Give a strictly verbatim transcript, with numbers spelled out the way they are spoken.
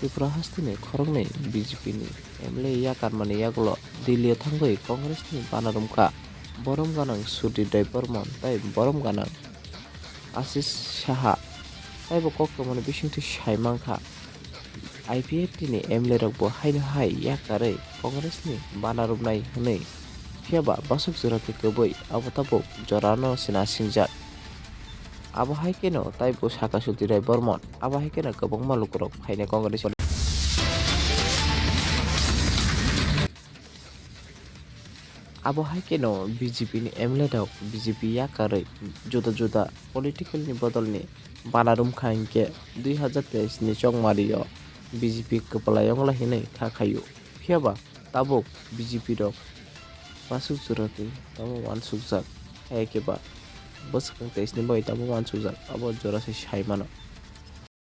Tripura hasteni khoroknwi B J P ni M L A yakarmani yagulo Delhi-o thangwi Congress ni bana rumkha borom gwnang Sudhir Debbarman tei borom gwnang Ashish Saha. Taibo koktwmani bisingtwi sai mankha, I P F T ni M L A rokbo haino hai yakarwi Congress ni bana rumnai hwnwi, phiyaba bwswk jora khe kwbwi abo tabuk jorano se nasingjak. Abo hai kheno taibo sakha Sudhir Debbarman, abo hai kheno kwbangma lukurok phainai Congress. Abo hai kheno B J P ni M L A rok B J P yakarwi juda juda political ni bodol ni bana rumkha hinkhe dui hazar teis ni chongmari o B J P kwplai ongla hinwi kha khaio. Phiyaba tabuk B J P rok bwswk jora twi tamo uansukjak, hai khe ba bwswk teis ni bai tamo uansukjak, abo jora se sai mano.